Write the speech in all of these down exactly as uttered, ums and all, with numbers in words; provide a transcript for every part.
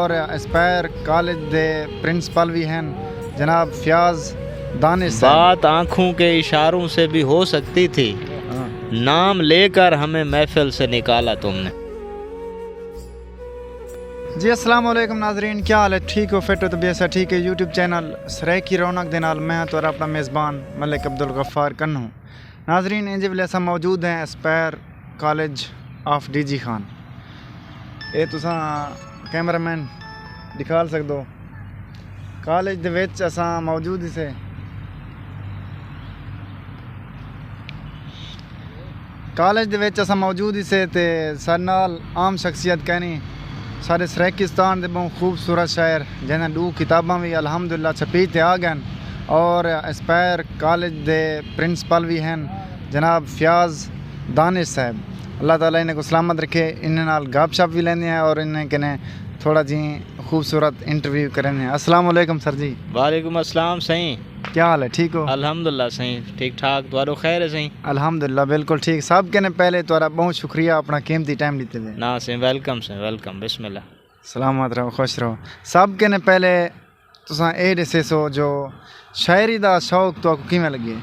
اسپائر college دے principle we ہن جناب فیاض دانش صاحب۔ بات آنکھوں کے اشاروں سے بھی ہو سکتی تھی، ہاں۔ نام لے کر ہمیں محفل سے نکالا تم نے۔ جی السلام علیکم ناظرین، کیا حال ہے؟ ٹھیک ہو، فٹ ہو؟ طبیعت سے ٹھیک ہے؟ یوٹیوب چینل سرائیکی رونق دے نال میں تہاݙا اپݨا میزبان ملک عبدالغفار کنوں۔ ناظرین، انجے ویلے اساں موجود ہیں Aspire college of D G Khan. اے تساں کیمرہ مین ݙکھال سڳدو۔ کالج دے وچ اساں موجود ہسے۔ کالج دے وچ اساں موجود ہسے تے ساݙے نال عام شخصیت کائنی، ساݙے سرائیکستان دے ٻہوں خوبصورت شاعر، جنہاں ݙو کتاباں وی الحمدللہ چھپی تے آ ڳئن، اور اسپائر کالج دے پرنسپل وی ہن جناب فیاض دانش صاحب۔ اللہ تعالیٰ انہیں کوں سلامت رکھے۔ انہیں نال گپ شپ وی لیندے ہیں اور انہیں کنے تھوڑا جی خوبصورت انٹرویو کریندے ہیں۔ السلام علیکم سر جی۔ وعلیکم السلام سائیں۔ کیا حال ہے؟ ٹھیک ہو؟ الحمدللہ سائیں، ٹھیک ٹھاک۔ تہاݙو خیر ہے سائیں؟ الحمدللہ بالکل ٹھیک۔ سب کنے پہلے تہاݙا ٻہوں شکریہ اپݨا قیمتی ٹائم ݙتے تے۔ نہ سائیں، ویلکم سائیں، ویلکم، بسم اللہ۔ سلامت رہو، خوش رہو۔ سب کنے پہلے تساں اے ݙسیسو جو شاعری دا شوق تہاکوں کیویں لڳے؟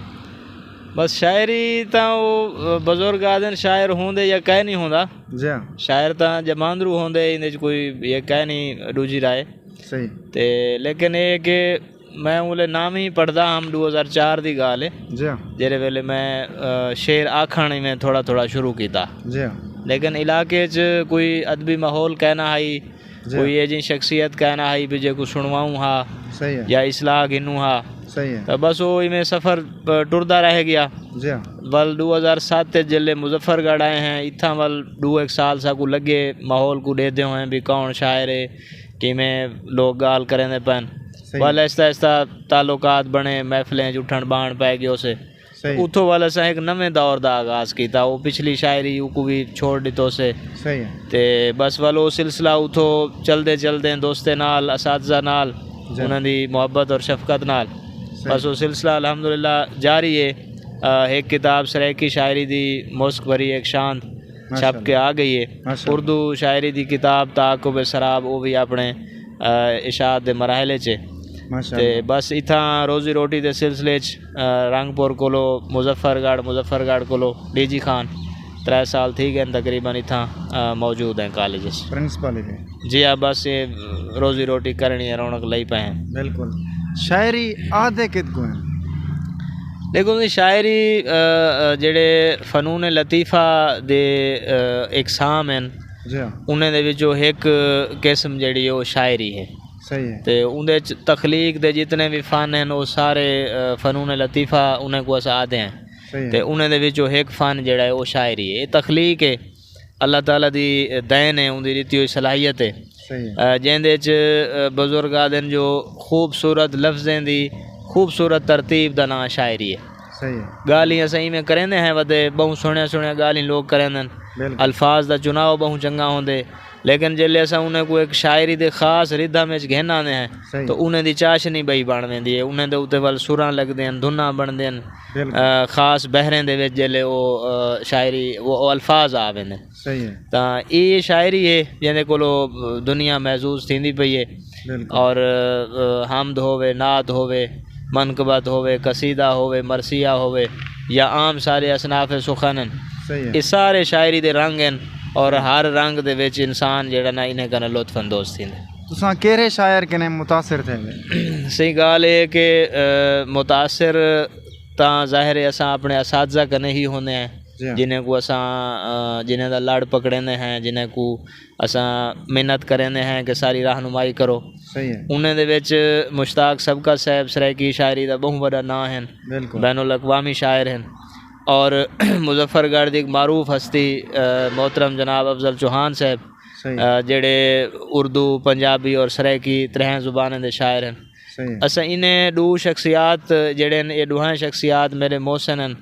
بس شاعری تاں او بزرگ آہدن، شاعر ہوندے یا کائنی ہوندا۔ جی ہاں۔ شاعر تاں ڄماندرو ہوندے، ایندے وچ کوئی یا کائنی ݙوجھی رائے۔ صحیح۔ تے لیکن اے کہ میں اولے نامی پڑھدا ہم، ݙو ہزار چار دی ڳالھ ہے۔ جی ہاں۔ جیڑھے ویلے میں، آ، شعر آکھݨ ایویں تھوڑا تھوڑا شروع کیتا۔ جی ہاں۔ لیکن علاقے اچ کوئی ادبی ماحول کائنا ہئی، جی۔ کوئی ایجھی شخصیت کائنا ہئی بھی جیکوں سݨواؤں ہا، صحیح ہے، یا اصلاح گھنوں ہا۔ صحیح ہے۔ تاں بس او ایویں سفر، آ، ٹردا رہ ڳیا۔ جی ہاں۔ ول ݙو ہزار ست اچ جیلے مظفر گڑھ آئے ہیں، اتھاں ول ݙو ہک سال ساکوں لڳے ماحول کوں ݙیہدے ہوئے بھی کون شاعر ہے، کیویں لوک ڳالھ کریندے پئن۔ صحیح۔ ول آہستہ آہستہ تعلقات بݨے، محفلیں اچ اٹھݨ ٻہݨ پئے ڳیوسے۔ صحیح۔ اتھوں ول اساں ہک نویں دور دا آغاز کیتا۔ او پچھلی شاعری اوکوں وی چھوڑ ݙتوسے۔ صحیح ہے۔ تے بس ول او سلسلہ اتھوں چلدے چلدے دوستیں نال، اساتذہ نال، جی۔ انہاں دی محبت اور شفقت نال، صحیح۔ بس او سلسلہ الحمدللہ جاری ہے۔ آ، ہک کتاب سرائیکی شاعری دی مسک بھری ہک شاند چھپ ماشاءاللہ۔ کے آ ڳئی ہے۔ ماشاءاللہ۔ اردو شاعری دی کتاب تعاقب سراب، او وی اپݨے، آ، اشاعت دے مراحل اچ ہے۔ ماشاءاللہ۔ تے بس اتھاں روزی روٹی دے سلسلے اچ، آ، رنگ پور کولو مظفر گڑھ، مظفر گڑھ کولو ڈی جی خان، ترے سال تھی ڳئے تقریباً اتھاں، آ، موجود ہیں کالج اچ۔ پرنسپل ہی ہے۔ جی ہاں، بس اے روزی روٹی کرݨی ہے، رونق لئی پئے ہیں۔ بالکل۔ شاعری آہدے کت کوں ہیں؟ ݙیکھو جی، شاعری، آ، آ، جیڑھے فنون لطیفہ دے، آ، اقسام ہیں، جی ہاں۔ انہیں دے وچوں ہک قسم جیڑھی ہے، او شاعری ہے۔ صحیح ہے۔ تے اوندے اچ تخلیق دے جتنے وی فن ہن، او سارے، آ، فنون لطیفہ انہیں کوں اساں آہدے ہیں۔ صحیح ہے۔ تے انہیں دے وچوں ہک فن جیڑھا ہے، او شاعری ہے۔ اے تخلیق ہے، اللہ تعالیٰ دی دین ہے، اوندی ݙتی ہوئی صلاحیت ہے۔ صحیح ہے۔ آ، جیندے اچ، آ، بزرگ آہدن جو خوبصورت لفظیں دی خوبصورت ترتیب دا ناں شاعری ہے۔ صحیح ہے۔ ڳالھیں اساں ایویں کریندے ہیں ودے، ٻہوں سوہݨیاں سوہݨیاں ڳالھیں لوک کریندن، بالکل۔ الفاظ دا چناؤ ٻہوں چنڳا ہوندے، لیکن جیلے اساں انہیں کوں ہک شاعری دے خاص ردھم وچ گھن آندے ہیں، صحیح۔ تو انہیں دی چاشنی ٻئی بݨ ویندی ہے، انہیں دے اتے ول سراں لڳدے ہیں، دھناں بݨدے ہیں، بالکل۔ آ، خاص بحریں دے وچ جیلے او، آ، شاعری، او، او الفاظ آ ویندے ہیں۔ صحیح ہے۔ تاں اے شاعری ہے جیندے کولو دنیا محظوظ تھیندی پئی ہے۔ بالکل۔ اور، آ، حمد ہووے، نعت ہووے، منقبت ہووے، قصیدہ ہووے، مرثیہ ہووے، یا عام سارے اصناف سخن ہن۔ صحیح ہے۔ اے سارے شاعری دے رنگ ہن، اور ہر رنگ دے وچ انسان جیڑھا نا انہیں کناں لطف اندوز تھیندے۔ تساں کیڑھے شاعر کنے متاثر تھے وے؟ صحیح ڳالھ ہے کہ، آ، متاثر تاں ظاہر ہے اساں اپݨے اساتذہ کنے ہی ہوندے ہیں، جی ہاں۔ جنہیں کوں اساں، آ، جنہیں دا لڑ پکڑیندے ہیں، جنہیں کوں اساں محنت کریندے ہیں کہ ساری رہنمائی کرو۔ صحیح ہے۔ انہیں دے وچ مشتاق سبکت صاحب سرائیکی شاعری دا ٻہوں وݙا ناں ہن، بالکل۔ بین الاقوامی شاعر ہن، اور مظفر گڑھ دی ہک معروف ہستی، آ، محترم جناب افضل چوہان صاحب، صحیح۔ آ، جیڑھے اردو، پنجابی اور سرائیکی تریہاں زبانیں دے شاعر ہن۔ صحیح۔ اساں انہیں ݙو شخصیات جیڑھے ہن، اے ݙوہیں شخصیات میرے محسن ہن۔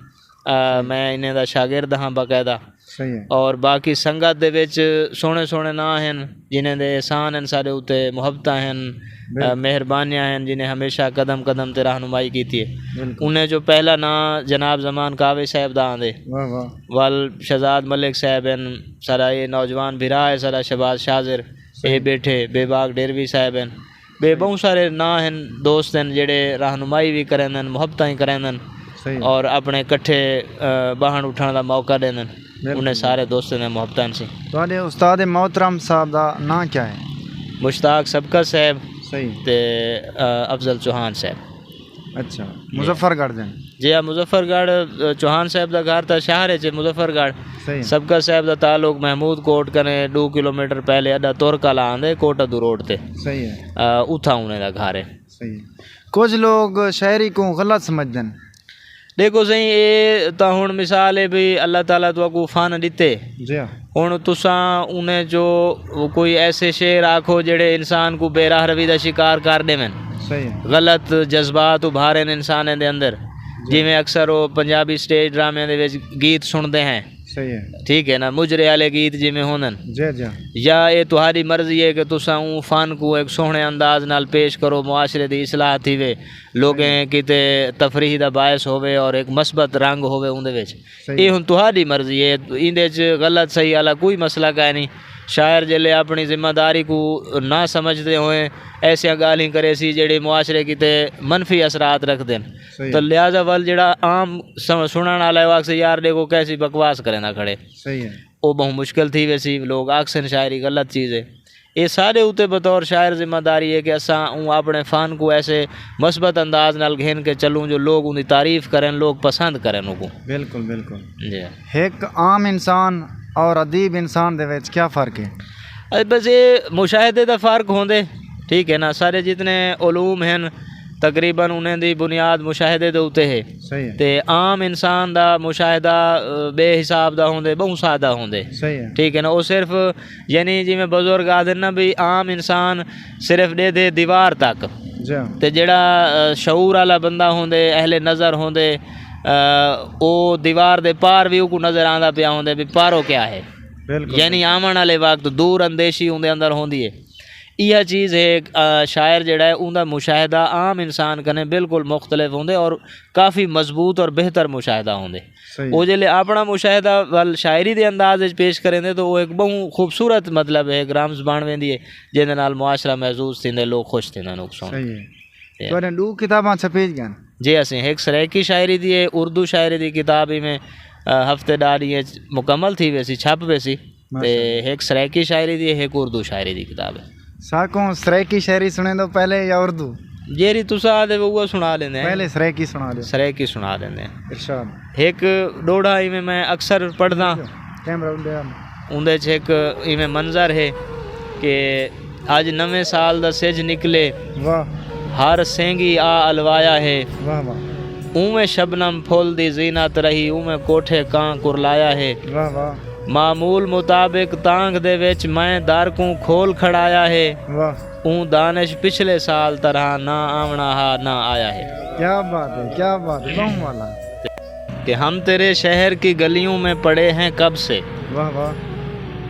آ، صحیح۔ میں انہیں دا شاگرد ہاں باقاعدہ۔ صحیح ہے۔ اور باقی سنگت دے وچ سوہݨے سوہݨے ناں ہن، جنہیں دے احسان ہن ساݙے اتے، محبتاں ہن، آ، بالکل۔ مہربانیاں ہن، جنہیں ہمیشہ قدم قدم تے رہنمائی کیتی ہے۔ بالکل۔ انہیں جو پہلا ناں جناب زمان کاوش صاحب دا آندے۔ واہ واہ۔ ول شہزاد ملک صاحب ہن، ساݙا اے نوجوان بھرا ہے، ساݙا شہباز شاذر۔ اے بیٹھے بے باغ ڈیروی صاحب ہن۔ ٻئے ٻہوں سارے ناں ہن، دوست ہن جیڑھے رہنمائی وی کریندن، محبتاں ہی کریندن، صحیح۔ اور اپݨے کٹھے، آ، ٻاہݨ اٹھݨ دا موقع ݙیندن۔ بالکل۔ انہیں سارے دوستیں دے محبتاں سی۔ تہاݙے استاد محترم صاحب دا ناں کیا ہے؟ مشتاق سبکت صاحب، صحیح۔ تے، آ، افضل چوہان صاحب۔ اچھا، جی۔ مظفر گڑھ دے؟ جی ہاں، مظفر گڑھ، آ، چوہان صاحب دا گھر تاں شہر اچ ہے، مظفر گڑھ۔ صحیح۔ سبکت صاحب دا تعلق محمود کوٹ کنے ݙو کلومیٹر پہلے اݙا ترک آلا آندے، کوٹ ادو روڈ تے۔ صحیح ہے۔ آ، اتھاں انہیں دا گھر ہے۔ صحیح۔ کجھ لوگ شاعری کوں غلط سمجھدن۔ ݙیکھو سئیں، اے تاں ہݨ مثال ہے بھئی اللہ تعالیٰ تہاکوں فن ݙتے۔ جی ہاں۔ ہݨ تساں انہیں جو کوئی ایسے شعر آکھو جیڑھے انسان کوں بے راہ روی دا شکار کر ݙیون۔ صحیح ہے۔ غلط جذبات ابھارن انسانیں دے اندر۔ جی۔ جیویں اکثر او پنجابی سٹیج ڈرامے دے وچ گیت سݨدے ہیں۔ صحیح ہے۔ ٹھیک ہے نا، مجرے آلے گیت جیویں ہوندن۔ جی، جی۔ یا اے تہاݙی مرضی ہے کہ تساں اوں فن کوں ہک سوہݨے انداز نال پیش کرو، معاشرے دی اصلاح تھیوے، لوگیں صحیح۔ کیتے تفریح دا باعث ہووے اور ہک مثبت رنگ ہووے اوندے وچ۔ صحیح۔ اے ہݨ تہاݙی مرضی ہے، ایندے وچ غلط صحیح آلا کوئی مسئلہ کائنی۔ شاعر جیلے اپݨی ذمہ داری کوں نہ سمجھدے ہوئیں ایسیاں ڳالھیں کریسی جیڑھے معاشرے کیتے منفی اثرات رکھدن۔ صحیح۔ تو لہذا ول جیڑھا عام سم-، سݨݨ آلا ہے، او آکھسے، "یار، ݙیکھو کیسی بکواس کریندا کھڑے۔" صحیح ہے۔ او ٻہوں مشکل تھی ویسی، لوگ آکھسن شاعری غلط چیز ہے۔ اے ساݙے اتے بطور شاعر ذمہ داری ہے کہ اساں اوں اپݨے فن کوں ایسے مثبت انداز نال گھن کے چلوں جو لوگ اوندی تعریف کرن، لوگ پسند کرن اوکوں۔ بالکل، بالکل۔ جی۔ ہک عام انسان اور ادیب انسان دے وچ کیا فرق ہے؟ اے بس اے مشاہدے دا فرق ہوندے، ٹھیک ہے نا، سارے جتنے علوم ہن، تقریباً انہیں دی بنیاد مشاہدے دے اتے ہے۔ صحیح ہے۔ تے عام انسان دا مشاہدہ، آ، ٻئے حساب دا ہوندے، ٻہوں سادہ ہوندے۔ صحیح ہے۔ ٹھیک ہے نا، او صرف، یعنی جیویں بزرگ آہدن نا بھئی عام انسان صرف ݙیہدے دیوار تک۔ جی۔ تے جیڑھا، آ، شعور آلا بندہ ہوندے، اہل نظر ہوندے، آ، او دیوار دے پار وی اوکوں نظر آندا پیا ہوندے بھئی پاروں کیا ہے۔ بالکل۔ یعنی آوݨ آلے وقت دور اندیشی اوندے اندر ہوندی ہے۔ ایہا چیز ہے، آ، شاعر جیڑھا ہے، اوندا مشاہدہ عام انسان کنے بالکل مختلف ہوندے اور کافی مضبوط اور بہتر مشاہدہ ہوندے۔ صحیح۔ او جیلے اپݨا مشاہدہ ول شاعری دے انداز وچ پیش کریندے تو او ہک ٻہوں خوبصورت، مطلب، ہک رمز بݨ ویندی ہے، جیندے نال معاشرہ محظوظ تھیندے، لوگ خوش تھیندن اوکوں سݨ۔ صحیح ہے۔ تے تہاݙے ݙو کتاباں چھپیج ڳئن؟ جی، اسیں ہک سرائیکی شاعری دی ہے، اردو شاعری دی کتاب ہی میں، آ، ہفتے ݙاہ ݙینہہ وچ مکمل تھی ویسی، چھپ ویسی۔ تے ماشاءاللہ۔ ہک سرائیکی شاعری دی ہے، ہک اردو شاعری دی کتاب ہے۔ ساکوں سرائیکی شاعری سݨیندو پہلے یا اردو؟ جیڑھی تساں آہدے وے، اوہا سݨا ݙیندے ہیں۔ پہلے سرائیکی سݨا ݙیو۔ سرائیکی سݨا ݙیندے ہیں۔ ارشاد۔ ہک ݙوہڑا ایویں میں اکثر پڑھداں۔ کیمرہ اندے آ۔ اوندے وچ ہک ایویں منظر ہے کہ اڄ نویں سال دا سجھ نکلے، واہ۔ ہر سینگی آ الوایا ہے۔ واہ واہ۔ اونویں شبنم پھل دی زینت رہی، اونویں کوٹھے کاں کرلایا ہے۔ واہ واہ۔ معمول مطابق تانگھ دے وچ میں در کوں کھول کھڑایا ہے۔ واہ۔ اوں دانش پچھلے سال طرح نہ آوݨا ہا، نہ آیا ہے۔ کیا بات ہے، کیا بات ہے، ٻہوں والا۔ کہ ہم تیرے شہر کی گلیوں میں پڑے ہیں کب سے۔ واہ واہ۔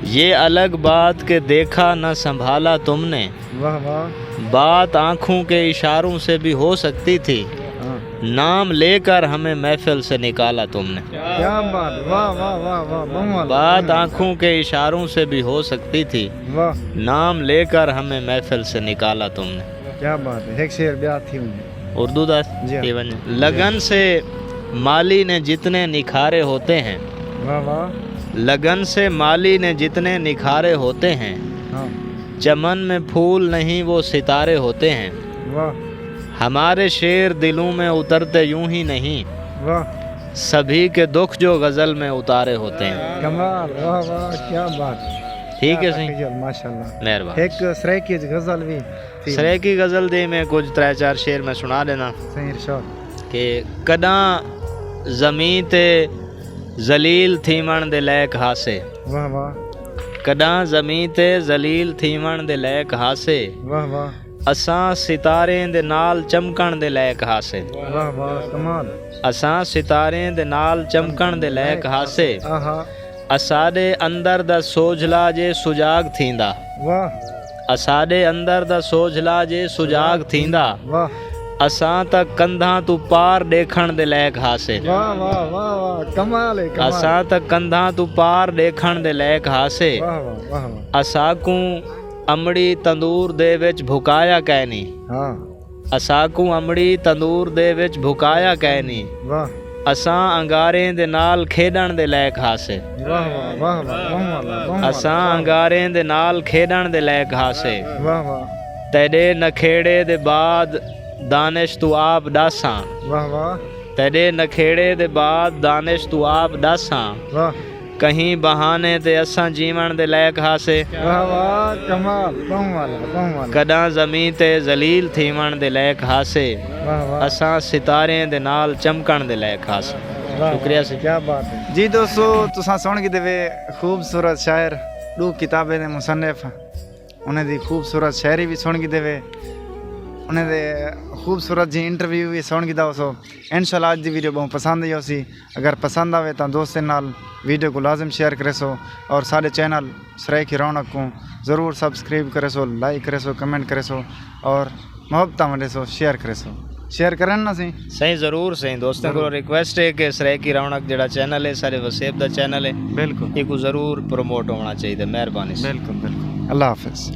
یہ الگ بات کہ دیکھا نہ سنبھالا تم نے۔ واہ واہ۔ بات آنکھوں کے اشاروں سے بھی ہو سکتی تھی۔ ہاں۔ نام لے کر ہمیں محفل سے نکالا تم نے۔ کیا بات، واہ واہ واہ واہ، ٻہوں والا۔ بات آنکھوں کے اشاروں سے بھی ہو سکتی تھی۔ واہ۔ نام لے کر ہمیں محفل سے نکالا تم نے۔ کیا بات ہے، ہک شعر ٻیا تھی ونڄے۔ اردو دا جی ہاں۔ تھی ونڄے۔ جی۔ لگن سے مالی نے جتنے نکھارے ہوتے ہیں۔ واہ واہ۔ لگن سے مالی نے جتنے نکھارے ہوتے ہیں۔ ہاں۔ چمن میں پھول نہیں، وہ ستارے ہوتے ہیں۔ واہ۔ ہمارے شعر دلوں میں اترتے یوں ہی نہیں۔ واہ۔ سبھی کے دکھ جو غزل میں اتارے ہوتے ہیں۔ کمال، واہ واہ، کیا بات ہے۔ ٹھیک ہے کیا سائیں۔ تخیل، ماشاءاللہ۔ مہربانی۔ ہک سرائیکی غزل وی تھی۔ سرائیکی غزل دے میں کجھ ترے چار شعر میں سݨا ݙینداں۔ سائیں ارشاد۔ کہ کݙاں زمین تے ذلیل تھیوݨ دے لائق ہاسے۔ واہ واہ۔ کݙاں زمین تے ذلیل تھیوݨ دے لائق ہاسے۔ واہ واہ۔ اساں ستاریں دے نال چمکݨ دے لائق ہاسے۔ واہ واہ، کمال۔ اساں ستاریں دے نال چمکݨ دے لائق ہاسے۔ آہا۔ اساݙے اندر دا سوجھلا جے سجاڳ تھیندا۔ واہ۔ اساݙے اندر دا سوجھلا جے سجاڳ تھیندا۔ واہ۔ اساں تاں کندھاں توں پار ݙیکھݨ دے لائق ہاسے۔ واہ واہ واہ واہ، کمال ہے، کمال۔ اساں تاں کندھاں توں پار ݙیکھݨ دے لائق ہاسے۔ واہ واہ واہ واہ۔ اساکوں امڑی تندور دے وچ بھکایا کائنی۔ ہاں۔ اساکوں امڑی تندور دے وچ بھکایا کائنی۔ واہ۔ اساں انگاریں دے نال کھیݙݨ دے لائق ہاسے۔ واہ واہ، واہ واہ، ٻہوں آلا، ٻہوں آلا، اساں واہ۔ انگاریں دے نال کھیݙݨ دے لائق ہاسے۔ واہ واہ۔ تیݙے نکھیڑے دے بعد دانش توں آپ ݙس ہاں۔ واہ واہ۔ تیݙے نکھیڑے دے بعد دانش توں آپ ݙس ہاں۔ واہ۔ کہیں بہانے تے اساں جیوݨ دے لائق ہاسے۔ واہ واہ، کمال، ٻہوں آلا، ٻہوں آلا۔ کݙاں زمین تے ذلیل تھیوݨ دے لائق ہاسے۔ واہ واہ۔ اساں ستاریں دے نال چمکݨ دے لائق ہاسے۔ واہ واہ، شکریہ سئیں۔ کیا بات ہے۔ جی دوستو، تساں سُݨ گھدے وے خوبصورت شاعر، ݙو کتابیں دے مصنف، انہیں دی خوبصورت شاعری وی سُݨ گھدے وے، انہیں دے خوبصورت جی انٹرویو وی سُݨ گھدا ہوسو۔ انشاءاللہ اڄ دی ویڈیو ٻہوں پسند آئی ہوسی۔ اگر پسند آوے تاں دوستیں نال ویڈیو کوں لازم شیئر کریسو اور ساݙے چینل سرائیکی رونق کوں ضرور سبسکرائب کریسو، لائک کریسو، کمنٹ کریسو اور محبتاں ونڈیسو، شیئر کریسو۔ شیئر کرن نا سئیں؟ سئیں، ضرور سئیں۔ دوستاں ضرور۔ کولوں ریکویسٹ ہے کہ سرائیکی رونق جیڑھا چینل ہے، ساݙے وسیب دا چینل ہے۔ بالکل۔ ایکوں ضرور پروموٹ ہووݨا چاہیدا۔ مہربانی سئیں۔ بالکل، بالکل۔ اللہ حافظ۔